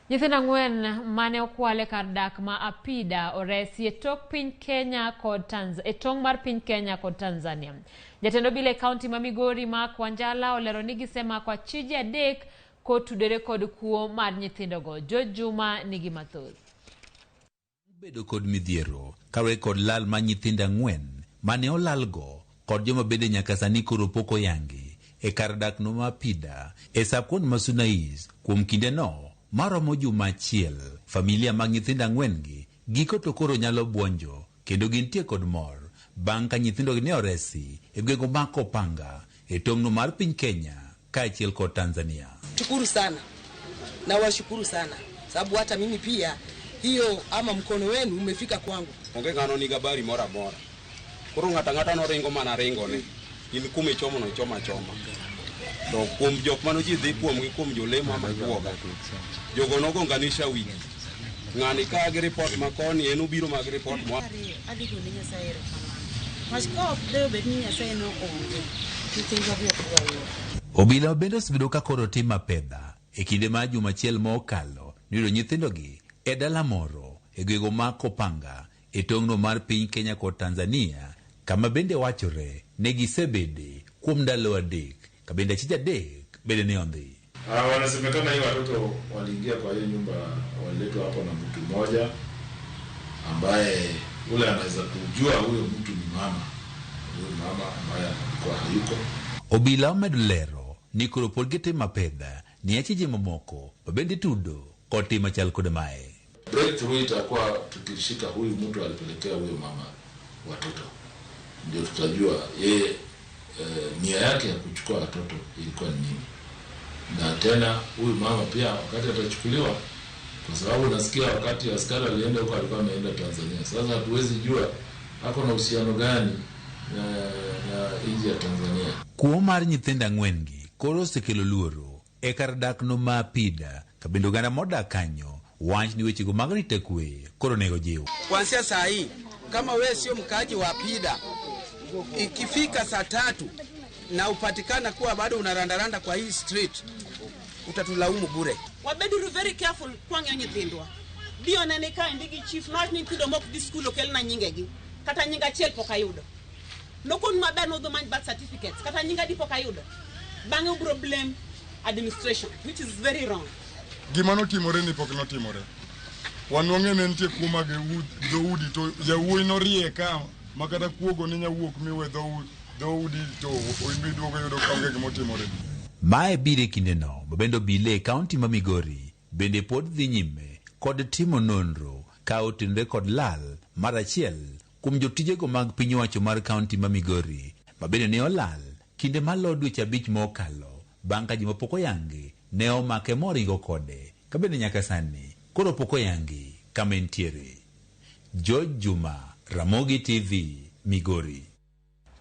Nyithindo ang'wen mane okwal e kar dak ma Apida oresi e tok piny Kenya kod Tanz e tong' mar piny Kenya kod Tanzania. Jatend obila e kaunti ma Migori Mark Wanjala olero ni gisemako achije adek kotudore kod kuo mar nyithindogo. George Juma nigi mathoth. Bedo kod midhiero kaluwore kod lal mar nyithindo ang'wen mane olalgo kod joma bende nyaka sani koro pok oyangi e kar dak no ma Apida e sub-county ma Suna East kuom kindeno maromo juma achiel. Familia mag nyithindo ang'wen gi giko to koro nyalo buonjo kendo gintie kod mor bang' ka nyithindogi ne oresi e gwenge ma Kopanga e tong'no mar piny Kenya kaachiel kod Tanzania. Shukuru sana na washukuru sana sababu hata mimi pia hiyo ama mkono wenu umefika kwangu. Onge ng'ano nigi habari moro amora. Koro ng'ato ang'ata noringo mana ringone. In kuma ichomo no ichomo achoma. To kuom jok mane ji dhi kuomgi kuom jolemo ama juoga, jogo nogonganisha wigi. Ng'ani ka gi report ma koni en obiro mag report mo. Adhi gone Nyasaye erokamano. Wach ka ok de obed ni Nyasaye no onge, nyithindwa be ok dwayud. Obila bende osebedo ka koro timo apedha e kinde mar juma achiel ma okalo niyudo nyithindogi e dala moro e gwego ma Kopanga e tong'no mar piny Kenya kod Tanzania kama bende wachore ne gisebede kuom ndalo adek ka bende achich adek bende ne ondhi. Wanasemekana hii watoto waliingia kwa hiyo nyumba, waliletwa hapo na mtu mmoja ambaye ule anaweza kujua huyo mtu ni mama, huyo mama ambaye alikuwa hayuko. Obila omedo lero ni koro pod gitimo apedha ni achije mamoko ma bende itudo kod tim machal kod mae. Breakthrough itakuwa tukishika huyu mtu alipelekea huyo mama watoto, ndio tutajua yeye nia yake ya kuchukua watoto ilikuwa ni nini. Na tena huyu mama pia wakati atachukuliwa, kwa sababu nasikia wakati askari alienda huko alikuwa ameenda Tanzania. Sasa hatuwezi jua ako na uhusiano gani na nchi ya Tanzania. Kuo mar nyithindo ang'wen gi koro osekelo luoro e kar dak no ma Apida ka bende oganda modak kanyo wach ni wechego mag rito kwe koro onego jiw. Kuanzia saa hii kama wewe sio mkaaji wa Apida, ikifika saa 3 na upatikana kuwa bado unarandaranda kwa hii street, utatulaumu bure. Wabeduru very careful kwang'iyo nyithindwa. Dio nene ka indigi chief nowach ni nyithindo mok dhi skul okelna nyingegi. Kata nying achiel pok ayudo. Nokon maber nodhi many birth certificates. Kata nying adi pok ayudo. Bang'e ubro blame administration, which is very wrong. Gima notimore ni pok notimore. Wan wang'e ne nitie kuo mag dhoudi to jawuoyi norie ka ma kata kuogo ne nyawuok miwe dhoudi to obi duogo yudo ka onge gimotimore. Mae biro e kindeno ma bende obila e kaunti ma Migori bende pod dhi nyime kod timo nonro ka otenore kod lal mar achiel kuom jotijego mag piny owacho mar kaunti ma Migori ma bende ne olal kinde malo dweche 5 mokalo bang' ka ji mapok oyangi ne omake moringo kode ka bende nyaka sani koro pok oyangi kama entiere. George Juma, Ramogi TV, Migori.